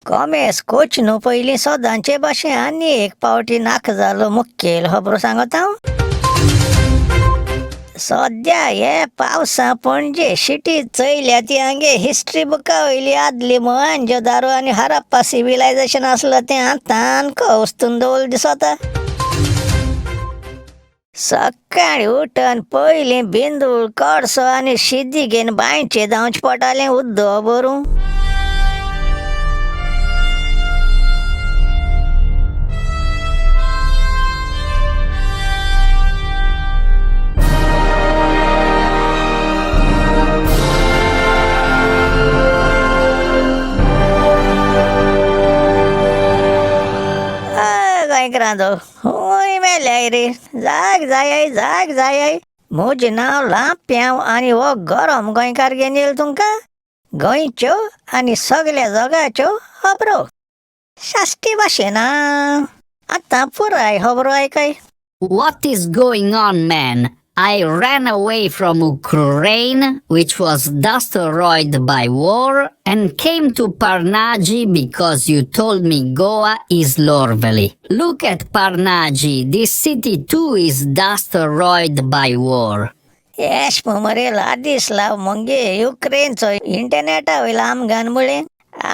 कोमेस coach न्हू पयलीं सदांचे भाशेन आनी एक पावटी नाका जालो मुखेल खबरो सांगता हांव. सद्या हे पावसा पणजे सिटी चयल्या ती हांगे हिस्ट्री बुका वयली आदली मोहनजोदारो आनी हरप्पा सिविलायजेशन आसलो तें आतां वस्तून दवरलें दिसता. सकाळीं उठून पयलीं बिंदूळ कडसो आनी शिद्दी घेवन बांयचे धांवचें पडटालें उदक भरूंक. गोंयकारांचो हूंय मेल्याय रे, जाग जाय जाग जाय. म्हजें नांव लांप्यांव आनी हो गरम गोंयकार घेवन येयलो तुमकां गोंयच्यो आनी सगल्या जगाच्यो खबरो साश्टी भाशेन. आतां पुराय खबरो आयकय. What is going on, man? I ran away from Ukraine, which was destroyed by war, and came to Parnaji because you told me Goa is lovely. Look at Parnaji, this city too is destroyed by war. येश मरे लादिस्लाव मंगे युक्रेनचो इंटरनेटा वयलो आमगान म्हळें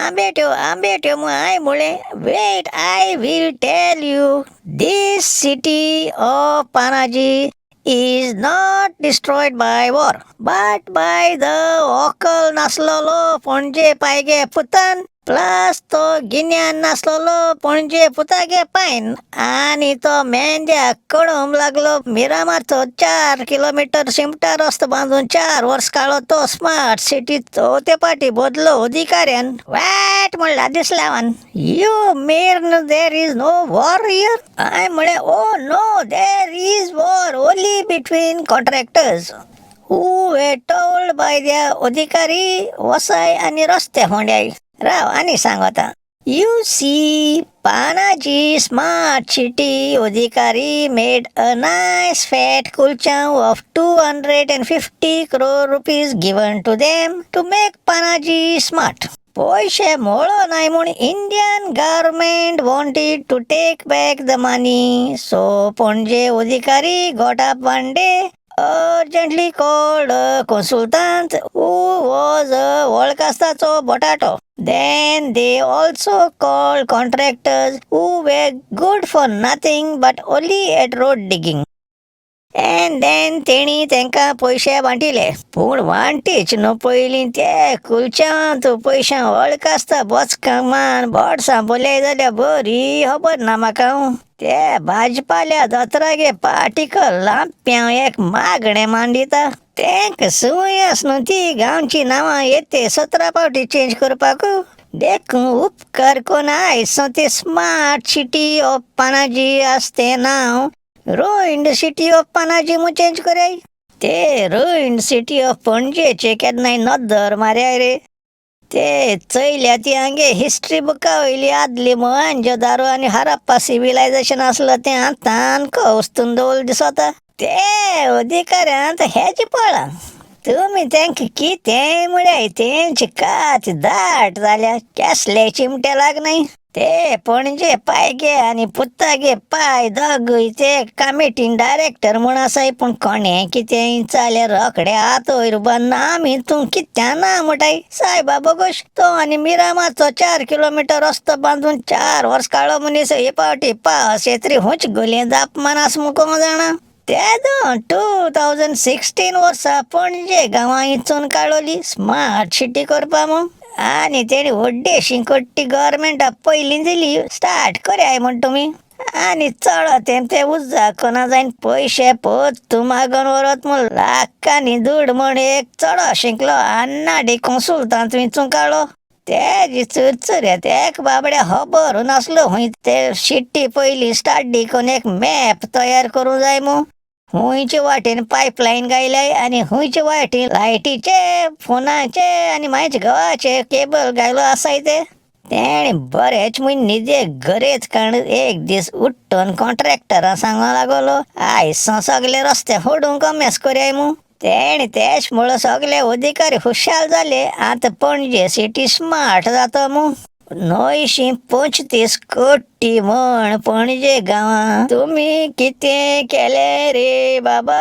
आंबेट्यो आंबेट्यो म्हूण हांवें म्हळें, wait, I will tell you. This city of Panaji is not destroyed by war but by the व्हंकल नासलेलो पणजे पायगे पुतान, plus तो गिन्यान नासलेलो पणजे पुतागे पायन आनी तो मेंद्याक कडूंक लागलो मिरामारचो 4 किलोमिटर शिमटा रस्तो बांदून 4 वर्स काडलो तो स्मार्ट सिटी चवथे पाटी बदलो अधिकाऱ्यान. वॅट म्हणला दिसलावान, you mean there is no war here? हांवें म्हळें, oh no, there is war only between contractors who were told by the अधिकारी वसाय आनी रस्ते फोंड्याय. राव, आनी सांगता. You see, Panaji smart city अधिकारी made a nice fat kulcham of 250 crore rupees given to them to make Panaji smart. पयशे मोळो नाय म्हूण Indian government wanted to take back the money, so Panaji अधिकारी got up one day, urgently called a consultant who was a वळकास्ताचो बटाटो. Then they also called contractors who were good for nothing but only at road digging. And then तेणी तेंकां पयशे वांटिले. पूण वांटीच न्हू पयलीं ते कुलच्यांत पयशां वळखासता बोचकां मान बोडसां बोलय जाल्यार बरी खबर ना म्हाका. ते भाजपाल्या दोतोरागे पार्टिकल लांप्यांव एक मागणें मांडिता. तेंक संवय आस न्हू ती गांवची नांवां येते 17 फावटी चेंज करपाक. देखून उपकार कोन आयज ते स्मार्ट सिटी ऑफ पणाजी आस तें नांव रुइन्ड सिटी ऑफ पणाजी म्हूण चेंज कराय. ते रुइन्ड सिटी ऑफ पणजेचे केन्नाय नदर मारयाय रे. ते चयल्या ती हांगे हिस्ट्री बुका वयली आदली मोहनजोदारो आनी हरप्पा सिविलायजेशन आसलो तें आतां वस्तून दवरलें दिसता. ते अधिकाऱ्यांत हेज पळ्ळां. तुमी तेंका कितेंय म्हळ्याय तेंची कात दाट जाल्या, केसले चिमटे लागनाय. ते पणजे पायगे आनी पुतागे पाय दोगूय ते कमिटीन डायरेक्टर म्हूण आसाय, पूण कोणें कितेंय चाल्यार रोखडे हात वयर बांदना. आमी तूं कित्या ना म्हणटाय सायबा बोगोश. तो आनी मिरामारचो 4 किलोमिटर रस्तो बांदून 4 वर्स काडलो मनीस. हे पावटी पावस येतरी हुंच गलयें तापमान आसा म्हूण कोण जाणा. तेदो 2016 वर्सा पणजे गांवां इचून काडलोली स्मार्ट सिटी करपा म्हूण आनी तेणी व्हडलीशी कट्टी गव्हर्मेंटाक पयलीं दिली, स्टार्ट करयाय म्हण तुमी. आनी चड तें ते उज्जाक कोना जायन पयशे पोत्तू मागून व्हरत म्हूण लाखांनी दुड म्हण एक चडो शिंकलो अन्नाडी कोंसुलतांत विंचून काडलो. तेजी चुरचुरे एक बाबड्या खबर नासलो खंय ते शिट्टी पयलीं स्टार्ट करून एक मॅप तयार करूंक जाय म्हूण. हुंयचे वाटेन पायपलायन गायल्याय आनी हुंयचे वाटेन लायटीचे फोनाचे आनी मागीर घोवाचे केबल घायलो आसाय. ते तेणें बरेच म्हूण न्हिदेक गरेच काण एक दीस उठ्ठून कॉन्ट्रॅक्टरां सांगूंक लागलो, आयज सगले रस्ते फोडूंक कमेस करयाय म्हूण. तेणें तेश म्हणून सगले अधिकारी खुशाल जाले, आतां पणजे सिटी स्मार्ट जाता म्हूण. 935 कोटी म्हण पणजे गांवां. तुमी कितें केलें रे बाबा?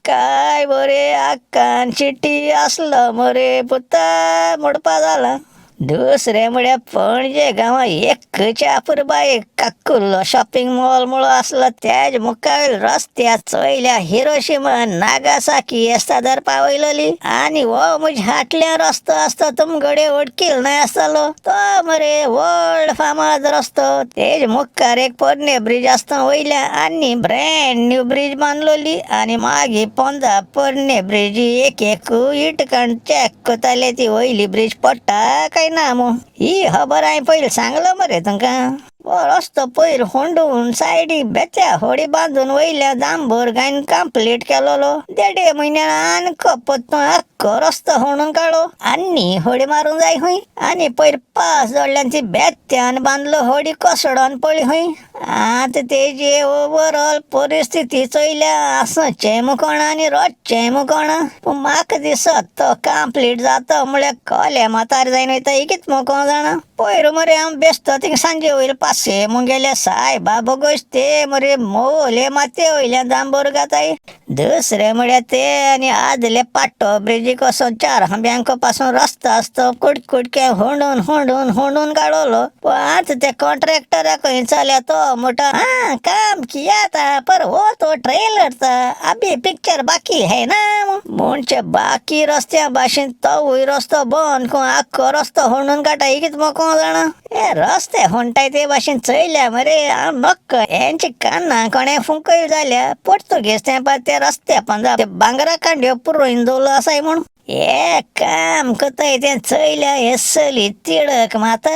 काय बरे आक्कान चिटी आसलो मरे पुता म्हणपा जाला. दुसरें म्हळ्यार पणजे गांवां एकच अपुरबाये काकुल्लो शॉपिंग मॉल म्हणून आसलो तेज मुखावयल्या रस्त्यार चोयल्या हिरोशिमा नागासाकी एस्तादार पावयलोली. आनी हो म्हज्या हाटल्यान रस्तो आसता तुमगडे वडकील नाय आसतलो तो मरे व्हड फामाद रस्तो. तेज मुखार एक पोरणे ब्रिज आसता वयल्या आनी ब्रँड न्यू ब्रिज बांदलोली. आनी मागीर पोंदा पोरणे ब्रिजी एक एक it काडून चॅक करताले ती वयली ब्रिज पडटा काय ना मू. ही खबर हांवें पयलीं सांगलो मरे तुमकां. हो रस्तो पयर होंडून सायडीक बेत्या होडी बांदून वयल्या दांबर गायन कंप्लीट केलोलो. देडे म्हयन्यान आनी परतून आख्खो रस्तो होणून काडलो आनी होडी मारूंक जाय खंय. आनी पयर पास जोडल्यान ती बेत्यान बांदलो होडी कोसळोन पळय खंय. आतां तेजी ओवरऑल परिस्थिती चोयल्या आसचें म्हूण कोणा आनी रडचें म्हूण कोणा. पूण म्हाका दिसत तो कंप्लीट जाता म्हळ्यार कोले म्हातार जायन वयता कितें म्हूण कोण जाणा. पयर मरे हांव बेश्तो थिंगा सांजे वयले पासये म्हूण गेल्या सायबा बोगोश ते मरे मोवले मातये वयल्यान दांबर घाताय. दुसरें म्हळ्यार ते आनी आदले पाट्टो ब्रिजीक वचोन 4 खांब्यांक पासून रस्तो आसता कुडकुडके होंडून होंडून होंडून काडलो. पूण आतां त्या कॉन्ट्रॅक्टराक विचारल्यार तो म्हणटा हां काम किया था पर वो तो ट्रेलर था अभी पिक्चर बाकी है ना. म्हणजे बाकी रस्त्या भाशेन तोवूय रस्तो बंद करून आख्खो रस्तो होंडून काडटा कितें म्हूण कोण जाणा. हे रस्ते होंडटाय ते भाशेन चोयल्या मरे हांव नक्क हेंचे कान्ना कोणें फुंकयल जाल्यार पोर्तुगेज तेंपार ते रस्त्या पोंदा ते भांगरा कांड्यो पुरोवन दवरलो आसाय म्हूण. हे काम करताय तें चोयल्या हे चली तिडक माता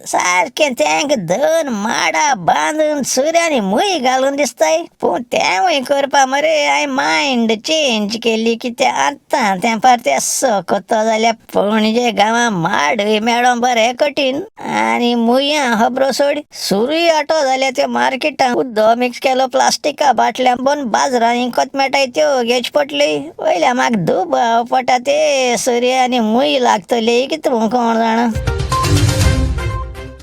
सारकें तेंका दोन माडा बांदून सुऱ्यांनी मूय घालून दिसताय. पूण तेंवूय करपा मरे हांवें मायंड चेंज केली कित्याक आतां तेंपार ते असो करता जाल्यार पणजे गांवां माडूय मेळोंक बरें कठीण आनी मुयां खबरो सोड. सुरूय आटो जाल्यार त्यो मार्केटान उदक मिक्स केलो प्लास्टिका बाटल्या बन बाजारांनी विकत मेळटाय त्यो घेवचे पडली. वयल्या म्हाका दुबाव पडटा ते सुरी आनी मूय लागतली कितें म्हूण कोण जाणा.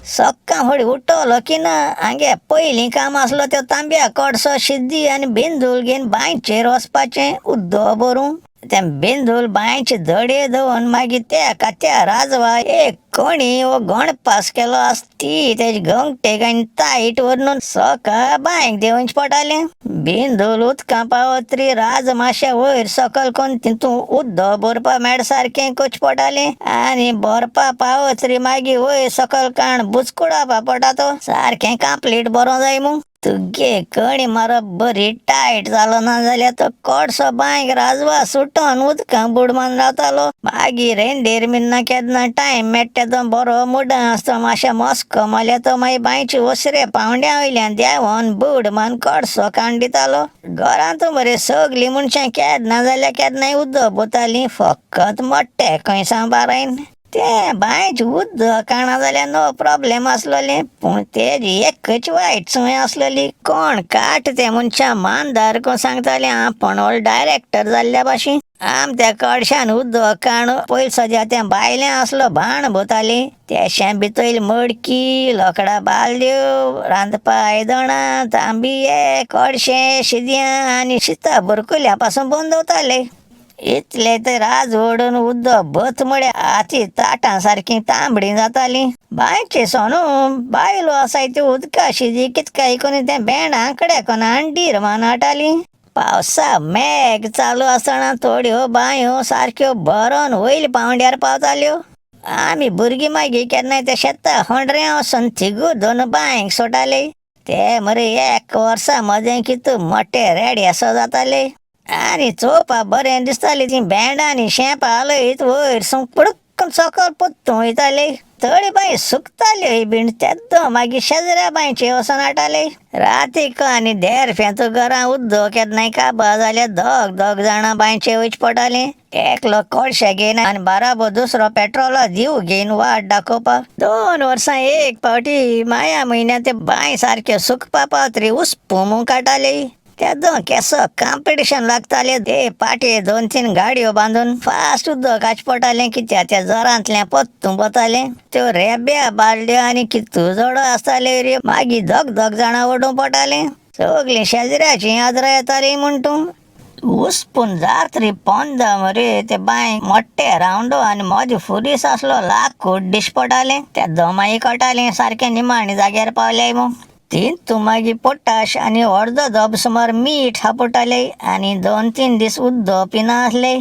सक्कां फुडें उठलो की ना हांगे पयलीं काम आसलो त्यो तांब्या कडसो शिद्दी आनी बेंदूल घेवन बांयचेर वचपाचें उदक भरूंक. तें बेंदूल बांयचे धडे दवरून मागीर त्या त्या राजवा एक कोणी हो गणपास केलो आसती तेजे गंगटेक आनी तायट व्हरून सकाळ बांयक देंवचे पडटालें. बेंदूल उदकां पावतरी राज मातशें वयर सकयल करून तितून उदक भरपा मेळ सारकें करचें पडटालें. आनी भरपा पावतरी मागीर वयर सकयल काण बुचकुडावपा पडटा तो सारकें कंप्लीट बरो जाय मू. तुगे कणी मारप बरी टायट जालो ना जाल्यार तो कडसो बांयक राजवा सुटोन उदकां बुड मारून रावतालो. मागीर रेंदेर मिन्ना केन्ना टायम मेळटा तो बरो मुडां आसता मातशें मस्को मारल्यार तो मागीर बांयचे ओसरे पावंड्या वयल्यान देंवोन बुड मारून कडसो काडून दितालो. घरांत मरे सगलीं मनशां केन्ना जाल्यार केन्नाय उदक भरतालीं फकत मोट्टे खंय सावन बारायन. तें बांयचें उदक काडना जाल्यार नो प्रोब्लेम आसलोलें. पूण तेजी एकच वायट संवय आसलोली कोण काट ते मनशां मानदार कोण सांगताले आपूण व्हडलो डायरेक्टर जाल्ल्या भाशेन. आम त्या कडशान उदक काडून पयलीं सद्या तें बायलें आसलो भाण भरताली तेशें भितर मडकी लोकडां बालद्यो रांदपा आयदनां तांबये कडशें शिदयां आनी शिता बुरकुल्या पासून बंद दवरताले. इतले तर राज ओडून उदक भत म्हळ्यार आती ताटां सारकीं तांबडी जातालीं. बांयचे सोनू बायलो आसाय त्यो उदका शिदी कितकाय करून तें भेंडां कडेन कोन हांडीर मानाटालीं. पावसा मेघ चालू आसतना थोड्यो बांयो सारक्यो भरोन वयल्या पावंड्यार पावताल्यो. आमी भुरगीं मागीर केन्नाय ते शेतां होंडऱ्यां वचोन थिगूर दोन बांयक सोडटाले. ते मरे एक वर्सा मदें कितू मोटे रेडे असो जाताले आनी चोवपा बरें दिसतालें. तीं भेंडां आनी शेंपां हालयत वयर सून पुडूक्कन सकयल पोत्तून वयताले. थोडी बांय सुकताल्योय बीन तेद्दो मागीर शेजऱ्या बांयचे वचोन हाडटाले. रातीक आनी देर फेंतो घरां उदक केन्नाय काबार जाल्यार दोग दोग जाणां बांयचे वयचें पडटालें. एकलो कोळशे घेवन आनी बाराबर दुसरो पेट्रोला दिव घेवन वाट दाखोवपाक. 2 वर्सां एक फावटी माया म्हयन्यात ते बांय सारक्यो सुकपा पावतरी उसपू म्हूण काडटाले. त्या दोन केसो कॉम्पिटिशन लागताले ते पाटे 2-3 गाडयो बांदून फास्ट उदक आचपटालें कित्या त्या जोरांतलें पत्तूं वतालें. त्यो रेब्या बालड्यो आनी कितू जोडो आसताले रे, मागीर दोग दोग जाणां ओडूं पडटालें. सगलीं शेजऱ्याचीं आदरां येतालीं म्हूण तूं उसपून जात्री पोंदा मरे ते बांय मोट्टे रावंडो आनी मदीं फुरीस आसलो लाकूड दीस पडटालें. त्या दोमाय कळटालें सारकें निमाणी जाग्यार पावले मू. तीन तूं मागीर पोटाश आनी अर्दो दोब सुमार मीठ हापडटाले आनी 2-3 दीस उदक पिना आसले.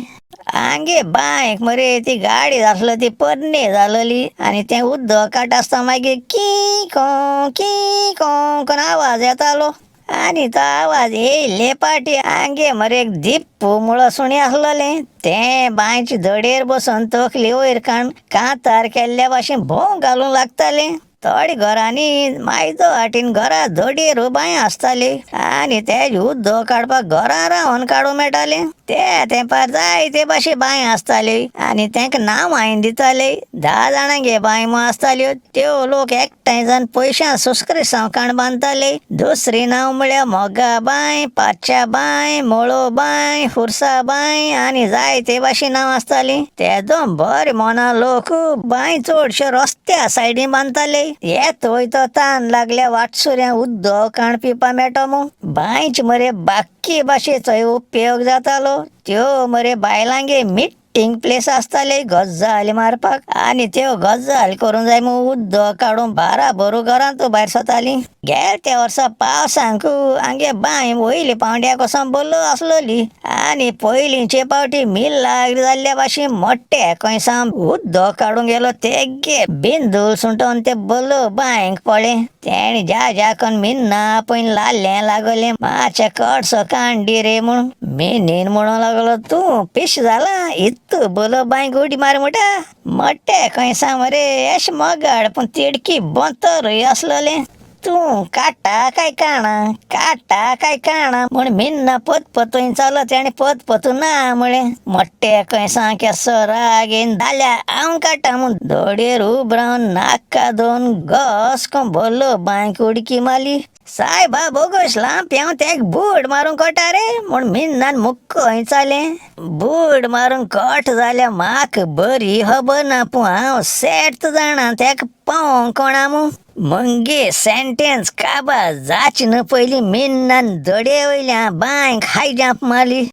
आंगे बांयक मरे ती गाडी आसलो ती पोरणी जालोली आनी तें उदक काडटा आसतना मागीर की कों की कों करून आवाज येतालो. आनी तो आवाज येयले पाटी आंगे मरे एक दिप्पू मुळो सुणें आसलोलें तें बांयचे धडेर बसून तकली वयर काडून कांतार केल्ल्या भाशेन भोंव घालूंक लागतालें. थोड्या घरांनी मायदो हाटीन घरा धडेर बांय आसताली आनी तेजें उदक काडपाक घरां रावन काडूंक मेळटालें. ते तेंपार जायते भाशे बांय आसताली आनी तांकां नांवांय दिताले. 10 जाणांगे बांय म्हूण आसताल्यो त्यो लोक एकठांय जावन पयशां सुस्क्रिसांव काण बांदताले. दुसरी नांव म्हळ्यार मोगा बांय, पाच्या बांय, मोळो बांय, फुरसा बांय आनी जायते भाशे नांव आसतालीं. तेदों बरे मोना लोक बांय चडश्यो रस्त्या सायडीन बांदताले. येत वयतो तान लागल्या वाटसुऱ्यां उदक काण पिवपा मेळटो मू. बांयच मरे बाकी भाशेचोय उपयोग जातालो. त्यो मरे बायलांगे मिटींग प्लेस आसताले गजाली मारपाक आनी त्यो गजाल करूंक जाय म्हूण उदक काडून बाराबरू घरांत भायर सरतालीं. गेल्या त्या वर्सा पावसांक आमगे बांय वयले पावंड्या कसो बल्लो आसलोली आनी पयलींचे पावटी मिल्लाक जाल्ल्या भाशेन मोट्टे खंय सावन उदक काडूंक गेलो तेगे बिंदूल सुंटोन ते बल्लो बांयक पळ्ळें. तेणें ज्या ज्या करून मिन्ना पयन लाल्लें लागलें मातशें कडसो कांडी रे म्हूण. मिनीन म्हणूंक लागलो तूं पिश जाला इतू बलो बांयक उडी मार म्हणटा. मोट्टे खंय सांग मरे एश मोगाड पूण तिडकी बोंतरूय आसलोलें. तूं काडटा काय काणा काडटा काय काणा म्हूण मिन्ना पतपतून चलो तेणें पतपतू ना म्हळें. मोट्टे खंय सांग केसो राग येवन जाल्यार हांव काडटा म्हूण दोडयेर उब रावन नाका दोन घस कोन भरलो बांयक उडकी मारली. सायबा बोगोश लांप्यांव तेक बूड मारूंक कळटा रे म्हूण मिन्नान मुक्को चालें. बूड मारूंक कट जाल्यार म्हाका बरी खबर ना पूण हांव सेर्त जाणा तेका पावोंक कोणा म्हूण. मंगे सेंटेन्स काबार जाच न्हू पयलीं मिन्नान दडये वयल्या बांयक हाय जंप मारली.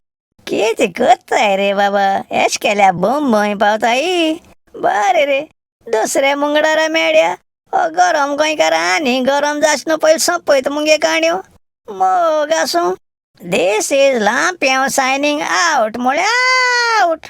कितें करताय रे बाबा एश केल्या बंबय पावताय. बरें रे दुसऱ्या मुंगडारा मेळ्या. हो गरम गोंयकार आनी गरम जाच न्हू पयलीं सोंपयता मुगे काणयो. मोग आसूं. This is Lampiao signing out म्हळ्यार आवट.